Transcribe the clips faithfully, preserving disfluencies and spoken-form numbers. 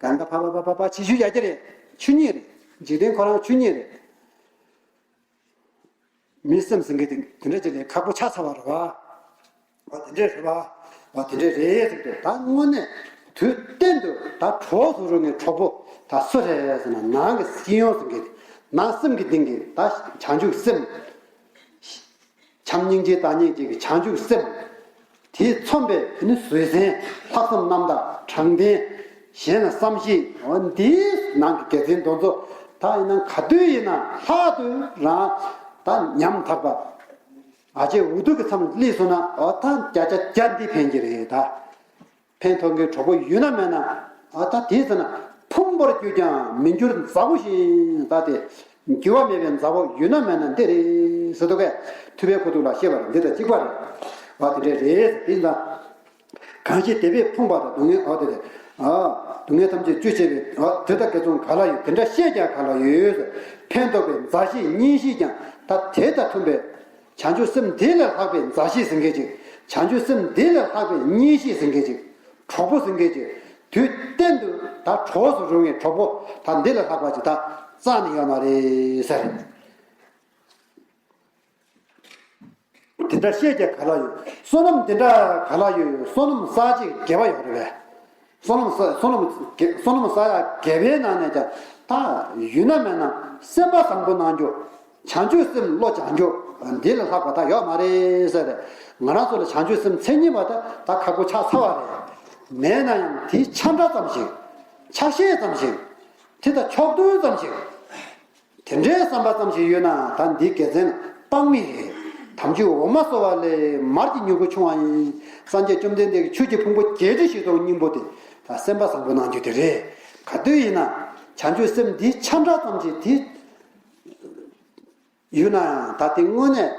གང་ག་ཕ་ཕ་ཕ་ཕ་ཕ་ཆེ་ཤོས་ཡ་གྱལ་རེད། ཆོས་ཉིད་རེད། འཇིག་རྟེན་ཁོ་རང་ཆོས་ཉིད་རེད། མི་སེམས་ཟེར་མཁན་དེ་དེ་འདྲ་ཅིག་ལས་ཁག་པོ་ཆགས་ཚར་བ་རེད་བ། འོ་དེ་འདྲས་རེད་བ། འོ་དེ་འདྲས་རེད་ཟེར་དུས་ད་དངོས་གནས་དུས་གཏན་དུ་ད་གྲོགས་སུ་རུང་ངའི་གྲོགས་པོ་ད་སུ་རེད་ཟེར་ན། ནང་གི་སྐྱིད་ཡོང་ཟེར་མཁན་དེ། ནང་སེམས་ཀྱི་གཏིང་གི་ད་བྱང་ཆུབ་སེམས། བྱམས་སྙིང་རྗེ་བདག་ཉིད་ཅན་གྱི་བྱང་ཆུབ་སེམས། དེས་མཚོན་པའི་ནི་བཟོད་བསྲན། ལྷག་བསམ་རྣམ་དག། དྲང་བདེན། གཞན་ལ་བསམ་ཤེས། འོ་འདིའི་ནང་གི་དགེ་མཚན་དེ་ཚོ་ད་ཡིན་ན་ག་དུས་ཡིན་ན་ལྷག་ཏུ་རང་ད་ཉམ་ཐག་པ། ཨ་ཅེ་འུ་ཐུག་གི་མཚམས་སླེབས་སོང་ན། འོ་ད་བརྒྱ་ཆ་བརྒྱ་འདི་ཕན་གྱི་རེད་ད། ཕན་ཐོགས་མཁན་གྲོགས་པོ་ཡོད་ན་མེད་ན། ཨ་ད་དེའི་ཚེ་ན་ཕུང་པོར་གྱུར་ཀྱང་མི་འགྱུར་མཛའ་བོ་བཞིན། ད་དེ་འགྱུར་བ་མེད་པའི་མཛའ་བོ་ཡོད་ན་མེད་ན་འདི་རེད་ཟེར་འདུག་གས། ཐུབ་པའི་ཁུ་ཐུག་ལ་བཤད་པ་རེད། འདི་དང་གཅིག་པ་རེད། ཨ་དེ་འདྲ་རེད་དེ་ད། གང་ཞིག་དད་པས་ཕོངས་པ་དང་། སྡུག་བསྔལ། ཨ་དེ་དེ། ཨ་སྡུག་བསྔལ་ཐམས་ཅད་གཅོད་བྱེད་པའི། ཨ་དེ་དག་དགེ་ཚོགས་ག་ལ་ཡོད། དེ་འདྲ་བཤད་ཀྱང་ག་ལ་ཡོད། ཕན་འདོགས་པའི་མཛའ་བཤེས་གཉེན་བཤེས་ཀྱང་། ད་དེ་དང་མཐུན་པའི་བྱང་ཆུབ་སེམས་འདི་ལས་ལྷག་པའི་མཛའ་བཤེས་ཟེར་མཁན་ཅིག་བྱང་ཆུབ་སེམས་འདི་ལས་ལྷག་པའི་གཉེན་བཤེས་ཟེར་མཁན་ཅིག་གྲོགས་པོ་ཟེར་མཁན་ཅིག་དུས་གཏན་དུ་ད་གྲོགས་སུ་རུང་བའི་གྲོགས་པོ་ད་འདི་ལས་ལྷག་པ་ཅིག་ད་རྩ་ནས་ཡོད་མ་རེད་ཟེར། དེ་འདྲ་བཤད་ཀྱང་ག་ལ་ཡོད། བསོད་ནམས་དེ་འདྲ་ག་ལ་ཡོད། བསོད་ནམས་བསགས་བྱེད་དགེ་བ་ཡོད་རེད་པས། བསོད་ནམས་བསགས། བསོད་ནམས་དགེ། བསོད་ནམས་བསགས་ཡག་དགེ་བའི་ནང་ནས་ཀྱང་ད་ཡོད་ན་མེད་ན་སེམས་པ་བཟང་པོ་གནང་རྒྱུ། བྱང་ཆུབ་སེམས་བློ་སྦྱང་རྒྱུ། འདི་ལས་ལྷག་པ་ད་ཡོད་མ་རེད་ཟེར་རེད། ང་རང་ཚོ་ལ་བྱང་ཆུབ་སེམས་མཚན་ཉིད་པ་ད་ད་ཁག་པོ་ཆགས་ཚར་བ་རེད། མེད་ན་ཡང་དེའི་ཆ་འདྲ་ཙམ་ཞིག་ཆ་ཤས་ཙམ་ཞིག་དེ་ད་ཕྱོགས་མཐུན་ཙམ་ཞིག་དེ་འདྲའི་བསམ་པ་ཙམ་ཞིག་ཡོད་ན་ད་འདིའི་དགེ་མཚན་དཔག་མེད་རེད། དམ་ཆོས་འོ་མ་སོ་བ་ལས་མར་གྱི་མྱུ་གུ་ཆུང་བ་ཡིན། སངས་རྒྱས་བཅོམ་ལྡན་འདས་ཀྱིས་ཆོས་ཀྱི་ཕུང་པོ་བརྒྱད་ཁྲི་བཞི་སྟོང་སྙིང་པོ་དེ་ད་སེམས་པ་བཟང་པོ་གནང་རྒྱུ་དེ་རེད། ག་དུས་ཡིན་ན་བྱང་ཆུབ་སེམས་འདིའི་ཆ་འདྲ་ཙམ་ཞིག་དེ་ཡོད་ན་ཡང་ད་དེ་དངོས་གནས་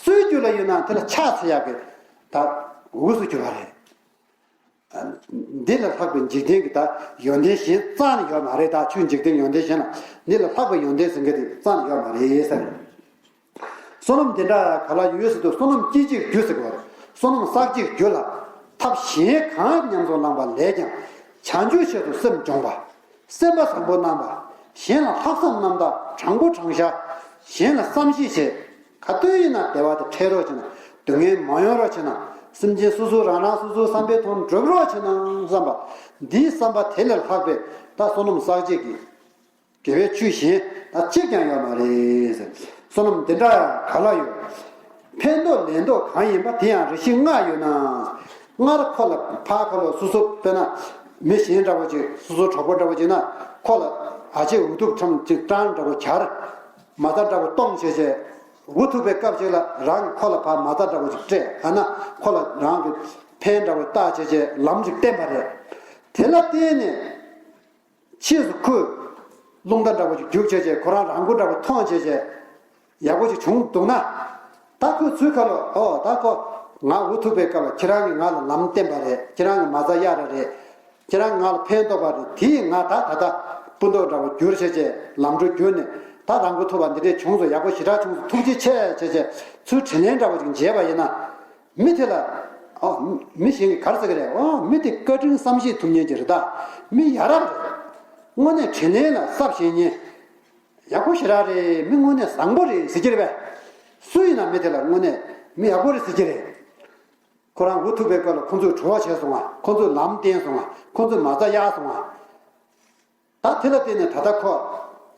སུའི་རྒྱུད་ལ་ཡོད་ན་དེ་ལ་ཕྱག་འཚལ་ཡག་གི་ད་འོས་སུ་གྱུར་བ་རེད། འདི་ལས་ལྷག་པའི་འཇིག་རྟེན་གྱི་ད་ཡོན་ཏན་གཞན་རྩ་ནས་ཡོད་མ་རེད། ད་ཆོས་འཇིག་རྟེན་ཡོན་ཏན་གཞན་ལ་འདི་ལས་ལྷག་པའི་ཡོན་ཏན་ཟེར་མཁན་དེ་རྩ་ནས་ཡོད་མ་རེད་ཟེར། བསོད་ནམས་དེ་འདྲ་ག་ལ་ཡོད་ཟེར་དུས། བསོད་ནམས་སྐྱེ་བྱེད་རྒྱུ་ཟེར་དགོས་རེད། བསོད་ནམས་བསགས་བྱེད་རྒྱུ་ལ་ཐབས་གཞན་གང་མཉམ་དུ་བླངས་པ་ལས་ཀྱང་བྱང་ཆུབ་ཆེད་དུ་སེམས་སྦྱོང་བ། སེམས་པ་བཟང་པོ་གནང་བ། གཞན་ལ་ལྷག་བསམ་རྣམ་དག་དྲང་པོ་དྲང་བཞག་གཞན་ལ་བསམ་ཤེས་བྱེད། ག་དུས་ཡིན་ན་བདེ་བ་དེ་འཕྲད་རོགས་བྱེད་ན། སྡུག་བསྔལ་མ་ཡོང་རོགས་བྱེད་ན། སེམས་ཅན་སོ་སོ་རང་རང་སོ་སོའི་བསམ་པའི་དོན་འགྲུབ་རོགས་བྱེད་ན་བསམ་པ། འདིའི་བསམ་པ་དེ་ལས་ལྷག་པའི་ད་བསོད་ནམས་བསགས་བྱེད་ཀྱི་དགེ་བའི་ཆོས་གཞན་ད་གཅིག་ཀྱང་ཡོད་མ་རེད་ཟེར། བསོད་ནམས་འདི་འདྲ་ག་ལ་ཡོད། ཕན་འདོགས་ལས་འདོགས་གང་ཡིན་པ། དེ་ཡང་རེ་ཞིག་ལྔ་ཡོད་ན། སྔར་ཁོ་ལ་ཕར་ཁོ་ལ་སོ་སོ་དཔེར་ན་མི་གཞན་འདྲ་བོ་ཅིག་སོ་སོ་གྲོགས་པོ་འདྲ་བོ་ཅིག་ན་ཁོ་ལ་ཨ་ཅེ་འུ་ཐུག་ཁྲོམ་ཅིག་སྤྲང་འདྲ་བོ་གྱར། མ་རྩ་འདྲ་བོ་གཏོང་བྱས་བྱས། འུ་ཐུག་པའི་སྐབས་ཅིག་ལ་རང་ཁོ་ལ་ཕར་མ་རྩ་འདྲ་བོ་ཅིག་སྤྲད། ཨ་ན་ཁོ་ལ་རང་གི་ཕན་འདྲ་བོ་བཏགས་བྱས་བྱས་ལམ་ཅིག་བསྟན་པ་རེད། དེ་ལ་བརྟེན་ནས། ཕྱིས་སུ་ཁོས་རླུང་རྟ་འདྲ་བོ་ཅིག་རྒྱུག་བྱས་བྱས། ཁོ་རང་རང་མགོ་འདྲ་བོ་ཐོན་བྱས་བྱས་ཡག་པོ་ཅིག་བྱུང་འདུག་ན། ད་ཁོས་ཚུར་ཁ་ལོ། ཨོ་ད་ཁོ་ང་འུ་ཐུག་པའི་སྐབས་ལ་ཁྱེད་རང་གིས་ང་ལ་ལམ་བསྟན་པ་རེད། ཁྱེད་རང་གི་མ་རྩ་གཡར་ར་རེད། ཁྱེད་རང་ང་ལ་ཕན་ཐོགས་པ་རེད། དེས་ང་ད་ད་ལྟ་སྤུ་མདོག་འདྲ་བོ་བསྒྱུར་བྱས་བྱས་ལམ་འགྲོ་བསྒྱུར་ནས་ད་རང་མགོ་ཐུག་པ་འདི་འདྲས་བྱུང་སོང་། ཡག་པོ་ཞེ་དྲག་བྱུང་སོང་། ཐུགས་རྗེ་ཆེ་བྱས་བྱས་ཚུར་དྲིན་ལན་འདྲ་བོ་ཅིག་འཇལ་བ་ཡིན་ན། མི་དེ་ལ། ཨ། མི་གཞན་གྱིས་ག་རེ་ཟེར་གི་རེད། ཨ། མི་དེ་བཀའ་དྲིན་བསམ་ཤེས་ཐུབ་མཁན་ཅིག་རེད་ད། མི་ཡ་རབས་རེད། དངོས་གནས་དྲིན་ལན་ལ་གསབ་ཤེས་མཁན། ཡག་པོ་ཞེ་དྲག་རེད། མི་དངོས་གནས་བཟང་པོ་རེད་ཟེར་གྱི་རེད་པས། སུ་ཡིན་ན་མི་དེ་ལ་དངོས་གནས་མི་ཡག་པོ་རེད་ཟེར་གྱི་རེད། ཁོ་རང་འུ་ཐུག་པའི་སྐབས་ལ་ཁོ་ཚོས་གྲོགས་བྱས་སོང་ང་། ཁོ་ཚོས་ལམ་བསྟན་སོང་ང་། ཁོ་ཚོས་མ་རྩ་གཡར་སོང་ང་། ད་དེ་ལ་བརྟེན་ནས་ད་ལྟ་ཁོ་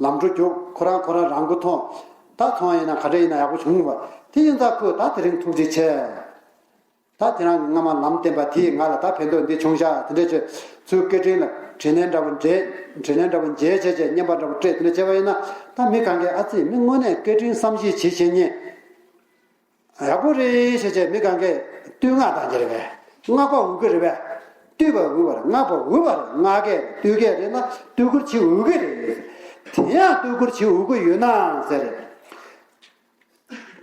ལམ་འགྲོ་རྒྱུགས། ཁོ་རང་ཁོ་རང་རང་མགོ་ཐོན། ད་ཚོང་ཡིན་ན་ག་འདྲ་ཡིན་ན་ཡག་པོ་བྱུང་བ་དེ་ཡིན་ཙང་ཁོས་ད་དེ་རིང་ཐུགས་རྗེ་ཆེ། ད་དེ་རང་གི་སྔ་མ་ལམ་བསྟན་པ་དེས་ང་ལ་ད་ཕན་ཐོགས་འདི་བྱུང་ཤག་དེ་འདྲ་བྱས་ཚུར་བཀའ་དྲིན་ལ་དྲིན་ལན་འདྲ་བོ་འཇལ། དྲིན་ལན་འདྲ་བོ་འཇལ་བྱས་བྱས་རྔན་པ་འདྲ་བོ་སྤྲད། དེ་འདྲ་བྱས་པ་ཡིན་ན་ད་མི་གང་གས་ཨ་ཙི་མི་དངོས་གནས་བཀའ་དྲིན་བསམ་ཤེས་བྱེད་བྱེད་མཁན། ཡག་པོ་རེད་ཟེར་བྱས་མི་གང་གས་བསྟོད་བསྔགས་གཏང་གི་རེད་པས། བསྔགས་པ་འོས་ཀྱི་རེད་པས། བསྟོད་པ་འོས་པ་རེད། བསྔགས་པ་འོས་པ་རེད། བསྔགས་མཁན་བསྟོད་མཁན་རེད་ན་བསྟོད་བཀུར་བྱེད་འོས་ཀྱི་རེད། དེ་ཡང་བསྟོད་བཀུར་བྱེད་འོས་ཀྱི་ཡོད་ན་ཟེར་རེད།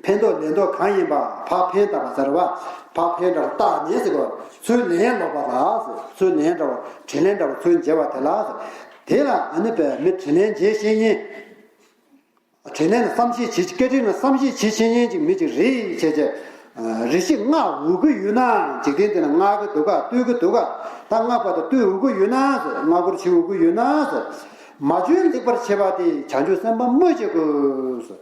ཕན་འདོགས་ལས་འདོགས་གང་ཡིན་པ། ཕར་ཕན་བཏགས་པ་ཟེར་བ། ཕར་ཕན་འདྲ་བོ་བཏགས་ནས་ཟེར་བ། ཚུར་ལན་སློག་པ་ལ་ཟེར། ཚུར་ལན་འདྲ་བོ་དྲིན་ལན་འདྲ་བོ་ཚུར་འཇལ་བ་དེ་ལ་ཟེར། དེ་ལ་ཨ་ནི་པས་མི་དྲིན་ལན་འཇལ་ཤེས་མཁན། དྲིན་ལན་ལ་བསམ་ཤེས་བྱེད། བཀའ་དྲིན་ལ་བསམ་ཤེས་བྱེད་ཤེས་མཁན་ཅིག་མི་ཅིག་རེད་བྱས་བྱས། རེ་ཞིག་བསྔགས་འོས་ཀྱི་ཡོད་ན། འཇིག་རྟེན་འདི་ན་བསྔགས་ཀྱི་འདུག་ག་བསྟོད་ཀྱི་འདུག་ག་ད་བསྔགས་པ་དང་བསྟོད་འོས་ཀྱི་ཡོད་ན་ཟེར། བསྔགས་སྐོར་བྱེད་འོས་ཀྱི་ཡོད་ན་ཟེར། མ་བྱོན་ལེགས་པར་བྱས་པ་དེ་བྱང་ཆུབ་སེམས་དཔའ་སྨོས་ཅི་དགོས་ཟེར།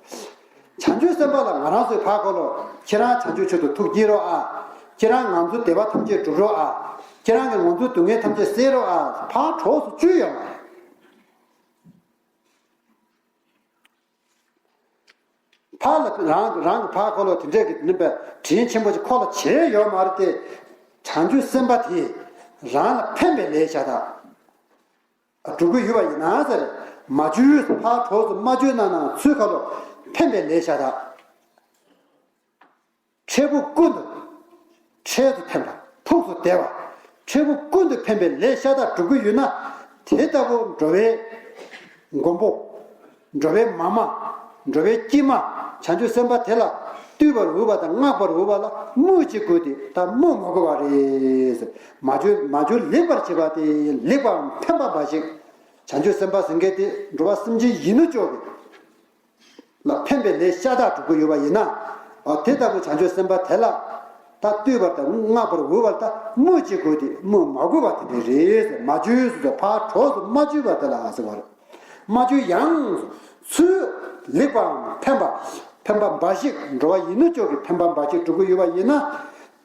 བྱང་ཆུབ་སེམས་དཔའ་ལ་ང་རང་ཚོའི་ཕར་ཁོ་ལོ། ཁྱེད་རང་བྱང་ཆུབ་མཆོག་ཏུ་ཐུགས་བསྐྱེད་རོགས་ཨ། ཁྱེད་རང་ང་ཚོའི་བདེ་བ་ཐམས་ཅད་སྒྲུབ་རོགས་ཨ། ཁྱེད་རང་གིས་ང་ཚོའི་སྡུག་བསྔལ་ཐམས་ཅད་སེལ་རོགས་ཨ། ཕར་གྲོགས་སུ་བཅོལ་ཡོད་མ་རེད། ཕར་ལ་རང་རང་གི་ཕར་ཁོ་ལོ་དེ་འདྲས་ཀྱི་ནི་པའི་དྲིན་ཆེན་པོ་ཅིག་ཁོ་ལ་བྱས་ཡོད་མ་རེད་དེ། བྱང་ཆུབ་སེམས་དཔའ་དེས་རང་ལ་ཕན་པའི་ལས་བྱ་དག་སྒྲུབ་ཀྱི་ཡོད་པ་ཡིན་ན་ཟེར། མ་བཅོལ། ཕར་གྲོགས་སུ་མ་བཅོལ་ན་ན་ཚུར་ཁ་ལོ་ཕན་པའི་ལས་བྱ་དག་འཕྲལ་ཕུགས་ཀུན་ཏུ། འཕྲལ་དུ་ཕན་པ། ཕུགས་སུ་བདེ་བ། འཕྲལ་ཕུགས་ཀུན་ཏུ་ཕན་པའི་ལས་ཤ་སྟག་སྒྲུབ་ཀྱི་ཡོད་ན། དེ་ལྟ་བུ་འགྲོ་བའི་མགོན་པོ། འགྲོ་བའི་མ་མ། འགྲོ་བའི་དཀྱིལ་མ། བྱང་ཆུབ་སེམས་དཔའ་དེ་ལ་བསྟོད་པར་འོས་པ་དང་བསྔགས་པར་འོས་པ་ལ་སྨོས་ཅི་དགོས་ཏེ། ད་སྨོས་མ་དགོས་པ་རེད། མ་བཅོལ་མ་བཅོལ་ལེགས་པར་བྱས་པ་དེ་ལེགས་པའམ་ཕན་པ་འབའ་ཞིག་བྱང་ཆུབ་སེམས་དཔའ་ཟེར་མཁན་དེ་འགྲོ་བ་སེམས་ཅན་ཡིན་ནོ་ཅོག་གི་ལ་ཕན་པའི་ལས་ཤ་སྟག་སྒྲུབ་ཀྱི་ཡོད་པ་ཡིན་ན། འོ་དེ་ལྟ་བུ་བྱང་ཆུབ་སེམས་དཔའ་དེ་ལ་ད་བསྟོད་པར་དང་བསྔགས་པར་འོས་པར་ད་སྨོས་ཅི་དགོས་ཏེ་སྨོས་མ་དགོས་པ་དེ་འདྲ་རེད། མ་བཅོལ་སུ་དང་ཕར་གྲོགས་སུ་མ་བཅོལ་བ་དེ་ལ་ཟེར་བ་རེད། མ་བཅོལ་ཡང་ཚུལ་ལེགས་པའམ་ཕན་པ། ཕན་པ་འབའ་ཞིག་འགྲོ་བ་ཡིན་ནོ་ཅོག་གི་ཕན་པ་འབའ་ཞིག་སྒྲུབ་ཀྱི་ཡོད་པ་ཡིན་ན།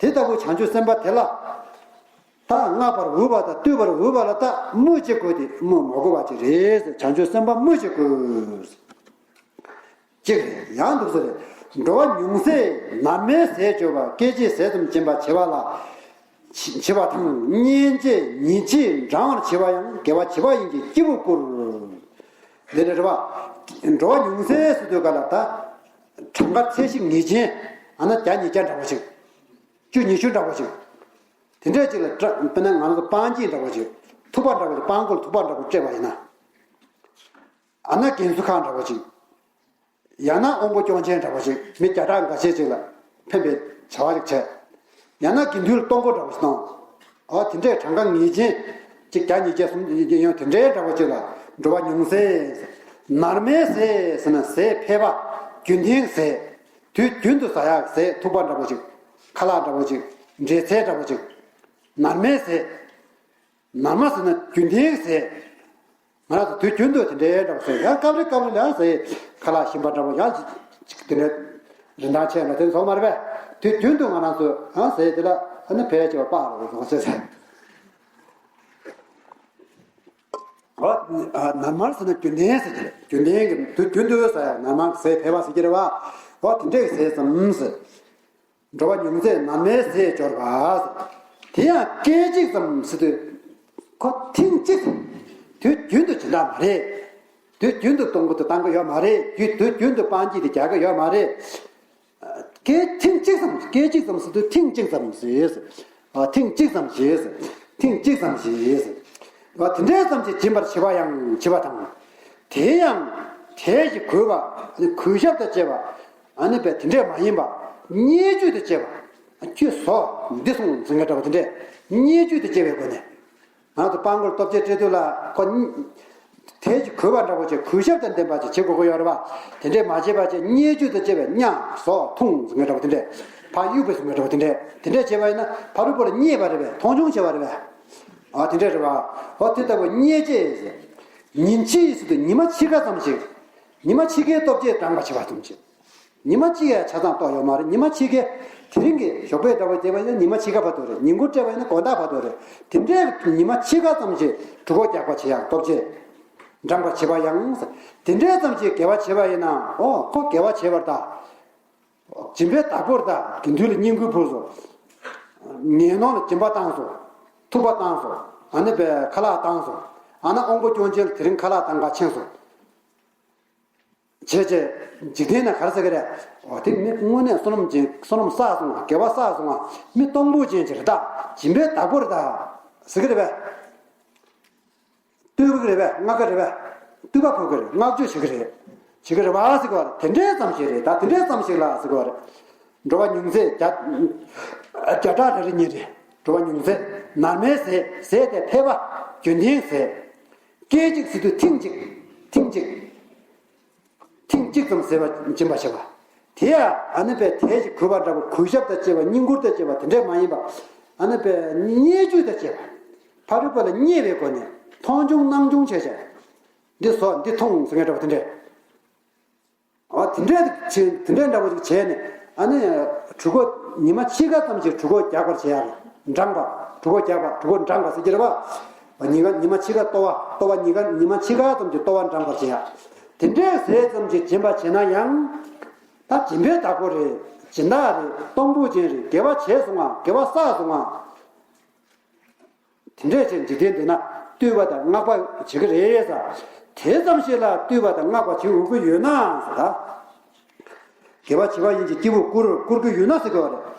དེ་ལྟ་བུ་བྱང་ཆུབ་སེམས་དཔའ་དེ་ལ། ད་བསྔགས་པར་འོས་པ་དང་བསྟོད་པར་འོས་པ་ལ་ད་སྨོས་ཅི་དགོས་ཏེ་སྨོས་མ་དགོས་པ་ཅིག་རེད། བྱང་ཆུབ་སེམས་དཔའ་སྨོས་ཅི་དགོས། གཅིག་རེད། ཡང་འདུག་ཟེར། འགྲོ་བ་ཉུང་ཟད་ནར་མའི་ཟས་སྤྱོད་པ། སྐད་ཅིག་ཟས་ཙམ་སྦྱིན་པ་བྱེད་པ་ལ། བྱེད་པ་དང་། གཉེན་བཅས་ཉིན་ཕྱེད་འགྲང་བར་བྱེད་པ་ཡང་། དགེ་བ་བྱེད་པ་ཡིན་གྱི་སྐྱེས་བུ་བཀུར། འདི་ནི་རེད་པ། འགྲོ་བ་ཉུང་ཟད་ཟེར་དུས་ག་ལ་ད། གྲངས་ཀ་ཚད་གཞི་ངེས་ཅན། ཨ་ན་བརྒྱ་ཉིས་བརྒྱ་འདྲ་བོ་ཞིག་བཅུ་ཉི་ཤུ་འདྲ་བོ་ཞིག་དེ་འདྲས་ཅིག་ལ་སྐྲ་དཔེར་ན་ང་རང་ཚོ་སྤང་སྐྱེས་འདྲ་བོ་ཅིག་ཐུག་པ་འདྲ་བོ་ཅིག་སྤང་སྐོར་ཐུག་པ་འདྲ་བོ་སྤྲད་པ་ཡིན་ན། ཨ་ན་རྒན་གསོ་ཁང་འདྲ་བོ་ཅིག་ཡང་ན་དབང་པོ་སྐྱོན་ཅན་འདྲ་བོ་ཅིག་མི་བརྒྱ་ཕྲག་འགའ་ཤས་ཅིག་ལ་ཕན་པའི་བྱ་བ་ཅིག་བྱས། ཡང་ན་དགེ་འདུན་ལ་གཏོང་སྒོ་འདྲ་བོ་ཞིག་གཏོང་། ཨོ་དེ་འདྲས་གྲངས་ཀ་ངེས་ཅན་ཅིག་བརྒྱ་ཉིས་བརྒྱ་སུམ་བརྒྱ་ཡོང་དེ་འདྲས་འདྲ་བོ་ཅིག་ལ་འགྲོ་བ་ཉུང་ཟད། ནར་མའི་ཟས་ཟེར་ན་ཟས་ཕལ་པ། རྒྱུན་ལྡན་ཟས། དུས་རྒྱུན་དུ་ཟ་ཡག་ཟས། ཐུག་པ་འདྲ་བོ་ཅིག་ཁ་ལག་འདྲ་བོ་ཅིག་འབྲས་ཚལ་འདྲ་བོ་ཅིག་ནར་མའི་ཟས། ནར་མ་ཟེར་ན་རྒྱུན་ལྡན་ཟས། ང་རང་ཚོ་དུས་རྒྱུན་དུ་དེ་འདྲའི་འདྲ་བོ་ཟས། ཡང་སྐབས་རེ་སྐབས་རེ་ལ་ཡང་ཟས། ཁ་ལག་ཞིམ་པ་འདྲ་བོ་ཡང་ཅིག་དེ་འདྲའི་རིན་ཐང་ཆེ་ན་དེ་ཚོ་མ་རེད་པས། དུས་རྒྱུན་དུ་ང་རང་ཚོ་ཡང་ཟས་དེ་ལ་ཨ་ནི་ཕལ་ཆེ་བ་སྤགས་རེད་བཟོ་ཟས་ཟས། ཨོ། ནར་མ་ཟེར་ན་རྒྱུན་ལྡན་ཟེར་གྱི་རེད། རྒྱུན་ལྡན་གྱི་དུས་རྒྱུན་དུ་ཟ་ཡག་ནར་མ་ཟས་ཕལ་པ་ཟེར་གྱི་རེད་བ། ཨོ་དེ་འདྲའི་ཟས་ཙམ་ཟེར། འགྲོ་བ་ཉུང་ཟད་ནར་མའི་ཟས་སྦྱོར་བ། དེ་ཡང་སྐད་ཅིག་ཙམ་ཟེར་དུས། ཁོ་ཐེངས་གཅིག་དུས་རྒྱུན་དུ་བྱེད་སྟངས་མ་རེད། དུས་རྒྱུན་དུ་གཏོང་གི་དུ་བཏང་གི་ཡོད་མ་རེད། དུས་དུས་རྒྱུན་དུ་སྤང་སྐྱེས་དེ་རྒྱག་གི་ཡོད་མ་རེད། སྐད་ཐེངས་གཅིག་ཙམ། སྐད་ཅིག་ཙམ་ཟེར་དུས་ཐེངས་གཅིག་ཙམ་ཟེར། ཨ་ཐེངས་གཅིག་ཙམ་ཞེས། ཐེངས་གཅིག་ཙམ་ཞེས། ཨ་དེ་འདྲའི་ཙམ་ཞིག་སྦྱིན་པར་བྱེད་པ་ཡང་བྱེད་པ་དང་། དེ་ཡང་དལ་གྱིས་གུས་པ། གུས་ཞབས་དང་བཅས་པ། ཨ་ནི་པས་དེ་འདྲས་མ་ཡིན་པ། བརྙས་བཅོས་དང་བཅས་པ། ཁྱོད་ཟོ་འདི་སོང་ཟེར་མཁན་འདྲ་བ་དེ་འདྲས་བརྙས་བཅོས་དང་བཅས་པའི་སྒོ་ནས། ང་ཚོ་སྤང་སྐོར་སྟོབས་ཆེན་སྤྲད་དུས་ལ་ཁོ། དལ་གྱིས་གུས་པ་འདྲ་བོ་བྱས། གུས་ཞབས་དང་ལྡན་པ་ཅིག་བྱེད་དགོས་ཀྱི་ཡོད་རེད་བ། དེ་འདྲས་མ་བྱས་པ་བྱས། བརྙས་བཅོས་དང་བཅས་པའི་གཉའ་ཟོ་འཐུང་ཟེར་མཁན་འདྲ་བོ་དེ་འདྲས། ཕར་གཡུག་པའི་ཟེར་མཁན་འདྲ་བོ་དེ་འདྲས། དེ་འདྲས་བྱས་པ་ཡིན་ན་ཕ་རོལ་པོ་ལ་བརྙས་པ་རེད་པས། མཐོང་ཆུང་བྱས་པ་རེད་པས། ཨ་དེ་འདྲས་རེད་བ། ཨོ་དེ་ལྟ་བུ་བརྙས་བཅོས་ཟེར། ཉིན་ཕྱེད་ཟེར་དུས་ཉི་མ་ཕྱེད་ཀ་ཙམ་ཞིག་ཉི་མ་ཕྱེད་ཀའི་སྟོབས་ཆེན་འགྲང་བར་བྱེད་པ་ཙམ་ཞིག་ཉི་མ་གཅིག་ཡང་ཆ་ཚང་གཏོགས་ཡོད་མ་རེད། ཉི་མ་ཕྱེད་ཀའི་དེ་རིང་གི་ཞོགས་པའི་འདྲ་བོ་བྱས་པ་ཡིན་ན་ཉི་མ་ཕྱེད་ཀ་བར་དུ་རེད། ཉིན་གུང་སྤྲད་པ་ཡིན་ན་དགོང་དག་བར་དུ་རེད། དེ་འདྲའི་ཉི་མ་ཕྱེད་ཀ་ཙམ་ཞིག་གྲོད་ཁོག་རྒྱགས་པར་བྱེད་ཡག་སྟོབས་ཆེན་འགྲང་བར་བྱེད་པ་ཡང་། དེ་འདྲའི་ཙམ་ཞིག་དགེ་བ་བྱེད་པ་ཡིན་ན། ཨོ་ཁོ་དགེ་བ་བྱེད་པར་གདའ། སྦྱིན་པའི་བདག་པོར་གདའ། དགེ་འདུན་ལ་བསྙེན་བཀུར་ཕུལ་སོང་། ངན་སློང་ལ་སྦྱིན་པ་བཏང་སོང་། ཐུབ་པ་བཏང་སོང་། ཨ་ནི་པའི་ཁ་ལག་བཏང་སོང་། ཨ་ན་དབང་པོ་སྐྱོན་ཅན་ལ་དེ་རིང་ཁ་ལག་བཏང་ག་ཕྱིན་སོང་། བྱས་བྱས། འཇིག་རྟེན་ན་ག་རེ་ཟེར་གི་རེད། འོ་དེ་མི་དངོས་གནས་བསོད་ནམས་ཅན། བསོད་ནམས་བསགས་སོང་ང་། དགེ་བ་བསགས་སོང་ང་། མི་གཏོང་ཕོད་ཅན་ཅིག་རེད་ད། སྦྱིན་པའི་བདག་པོ་རེད་ད། ཟེར་གི་རེད་པས། བསྟོད་གི་རེད་པས། བསྔགས་གི་རེད་པས། བསྟོད་པ་ཕུལ་གི་རེད། བསྔགས་བརྗོད་བྱེད་གི་རེད། བྱེད་གི་རེད་པ་ཟེར་གི་རེད། དེ་འདྲའི་ཙམ་ཞིག་རེད་ད། དེ་འདྲའི་ཙམ་ཞིག་ལ་ཟེར་གི་རེད། འགྲོ་བ་ཉུང་ཟད་བརྒྱ། བརྒྱ་ཕྲག་རེ་རེ་གཉིས་རེད། འགྲོ་བ་ཉུང་ཟད། ནར་མའི་ཟས། ཟས་དེ་ཕལ་པ། རྒྱུན་ལྡན་ཟས། སྐད་ཅིག་ཟེར་དུས་ཐེངས་གཅིག་ཐེངས་གཅིག་ཐེངས་གཅིག་ཙམ་ཟས་པ་སྦྱིན་པ་བྱེད་པ། དེ་ཡང་ཨ་ནི་པའི་དལ་གྱིས་གུས་པ་འདྲ་པོ། གུས་ཞབས་དང་བཅས་པ། བསྙེན་བཀུར་དང་བཅས་པ་དེ་འདྲས་མ་ཡིན་པ། ཨ་ནི་པའི་བརྙས་བཅོས་དང་བཅས་པ། ཕ་རོལ་པོ་ལ་བརྙས་པའི་སྒོ་ནས་མཐོང་ཆུང་སྣང་ཆུང་བྱས་བྱས། འདི་བཟོ། འདི་འཐུང་ཟེར་མཁན་འདྲ་པོ་དེ་འདྲས། ཨ། དེ་འདྲས་བྱས། དེ་འདྲས་འདྲ་པོ་ཅིག་བྱས་ནས། ཨ་ནི་གྲོད་ཁོག་ཉི་མ་ཕྱེད་ཀ་ཙམ་ཞིག་གྲོད་ཁོག་རྒྱགས་པར་བྱེད་ཡག་འགྲངས་པ། གྲོད་ཁོག་རྒྱགས་པ། གྲོད་ཁོག་འགྲངས་པ་ཟེར་གྱི་རེད་པ། ཉི་མ་ཉི་མ་ཕྱེད་ཀ་ལྟོ་བ། ལྟོ་བ་ཉི་མ་ཉི་མ་ཕྱེད་ཀ་ཙམ་གྱི་ལྟོ་བ་འགྲངས་པར་བྱེད་ཡག་དེ་འདྲས་ཟས་ཙམ་ཞིག་སྦྱིན་པ་བྱས་ན་ཡང་། ད་སྦྱིན་པའི་བདག་པོ་རེད། སྦྱིན་བདག་རེད། གཏོང་ཕོད་ཅན་རེད། དགེ་བ་བྱས་སོང་ང་། དགེ་བ་བསགས་སོང་ང་། དེ་འདྲས་བྱས་འཇིག་རྟེན་འདི་ན་བསྟོད་པ་དང་བསྔགས་པ་བྱེད་ཀྱི་རེད་ཟེར། དེ་ཙམ་ཞིག་ལ་བསྟོད་པ་དང་བསྔགས་པ་བྱེད་འོས་ཀྱི་ཡོད་ན་ཟེར། ད་དགེ་བ་བྱེད་པ་ཡིན་གྱི་སྐྱེ་བོ་བཀུར། བཀུར་གྱི་ཡོད་ན་ཟེར་གྱི་ཡོད་རེད།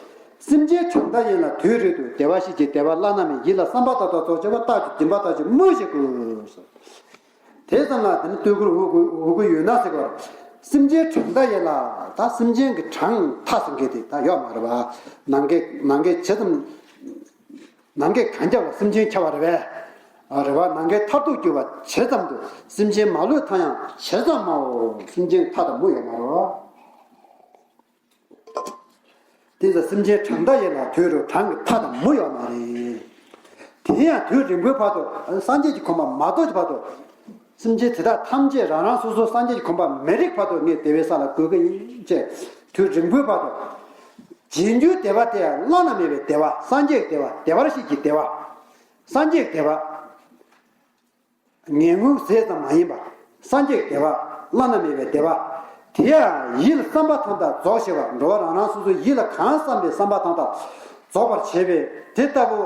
སེམས་ཅན་གྲངས་མཐའ་ཡན་ལ་དུས་རེ་དུ། བདེ་བར་གཤེགས་ཀྱི་བདེ་བ་བླ་ན་མེད། ཡིད་ལ་བསམ་པ་མཐའ་དག་རྫོགས་བྱེད་པ། རྟག་ཏུ་སྦྱིན་པ་ལྟ་ཞིག་སྨོས་ཤིག་གུ་ཟེར། དེ་ཙམ་ལ་དེ་ནི་བསྟོད་བཀུར་འོས་ཀྱི་ཡོད་ན་ཟེར་གྱི་ཡོད་རེད། སེམས་ཅན་གྲངས་མཐའ་ཡན་ལ། ད་སེམས་ཅན་གྱི་གྲངས་མཐའ་ཟེར་མཁན་དེ་ད་ཡོད་མ་རེད་པ། ནམ་མཁའི་ནམ་མཁའི་ཇི་ཙམ། ནམ་མཁའི་གངས་རྒྱབ་ལ་སེམས་ཅན་ཁྱབ་པ་རེད་པས། རེད་པ། ནམ་མཁའི་མཐར་ཐུག་གྱུར་པ་ཇི་ཙམ་དུ། སེམས་ཅན་མ་ལུས་མཐའ་ཡང་ཇི་ཙམ་མའོ། སེམས་ཅན་མཐའ་དང་མུ་ཡོད་མ་རེད། དེ་ཙམ་སེམས་ཅན་གྲངས་མཐའ་ཡན་ལ་དུས་རེ་གྲངས་ཀྱི་མཐའ་དང་མུ་ཡོད་མ་རེད། དེ་ཡང་དུས་རིང་པོའི་བར་དུ། སངས་རྒྱས་ཀྱི་གོ་འཕང་མ་ཐོབ་ཀྱི་བར་དུ། སེམས་ཅན་དེ་དག་ཐམས་ཅད་རང་རང་སོ་སོ་སངས་རྒྱས་ཀྱི་གོ་འཕང་མི་རིག་བར་དུ་ངས་བདེ་བའི་ས་ལ་འགོད་ཀྱི་ཡིན་ཅེས། དུས་རིང་པོའི་བར་དུ། རྗེས་འཇུག་བདེ་བ་དེ་ཡང་བླ་ན་མེད་པའི་བདེ་བ། སངས་རྒྱས་ཀྱི་བདེ་བ། བདེ་བར་གཤེགས་ཀྱི་བདེ་བ། སངས་རྒྱས་ཀྱི་བདེ་བ། ངན་སྔོན་ཟས་ཙམ་མ་ཡིན་པ། སངས་རྒྱས་ཀྱི་བདེ་བ། བླ་ན་མེད་པའི་བདེ་བ། དེ་ཡང་ཡིད་ལ་བསམ་པ་ཐམས་ཅད་རྫོགས་བྱེད་པ། འགྲོ་བ་རང་རང་སོ་སོའི་ཡིད་ལ་གང་བསམ་པའི་བསམ་པ་ཐམས་ཅད་རྫོགས་པར་བྱེད་པའི་དེ་ལྟ་བུ།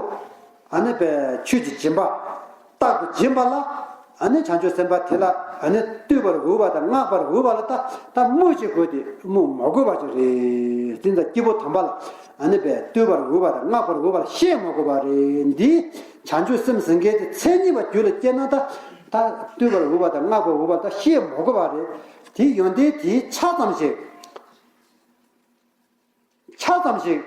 ཨ་ནི་པའི་ཆོས་ཀྱི་སྦྱིན་པ། རྟག་ཏུ་སྦྱིན་པ་ལ། ཨ་ནི་བྱང་ཆུབ་སེམས་དཔའ་དེ་ལ། ཨ་ནི་བསྟོད་པར་འོས་པ་དང་བསྔགས་པར་འོས་པ་ལ་ད་ད་སྨོས་ཤིག་གུ་དེ། སྨོས་མ་དགོས་པ་ཅིག་རེད། དེ་ཙམ་སྐྱེས་བུ་དམ་པ་ལ། ཨ་ནི་པའི་བསྟོད་པར་འོས་པ་དང་བསྔགས་པར་འོས་པ་ལ་བཤད་མ་དགོས་པ་རེད། འདི་བྱང་ཆུབ་སེམས་ཟེར་མཁན་དེ་མཚན་ཉིད་པ་རྒྱུད་ལ་སྐྱེས་ན་ད། ད་བསྟོད་པར་འོས་པ་དང་བསྔགས་པར་འོས་པ་ད་བཤད་མ་དགོས་པ་རེད། དེ་ཡོན་ཏན་དེའི་ཆ་ཙམ་ཞིག་ཆ་ཙམ་ཞིག་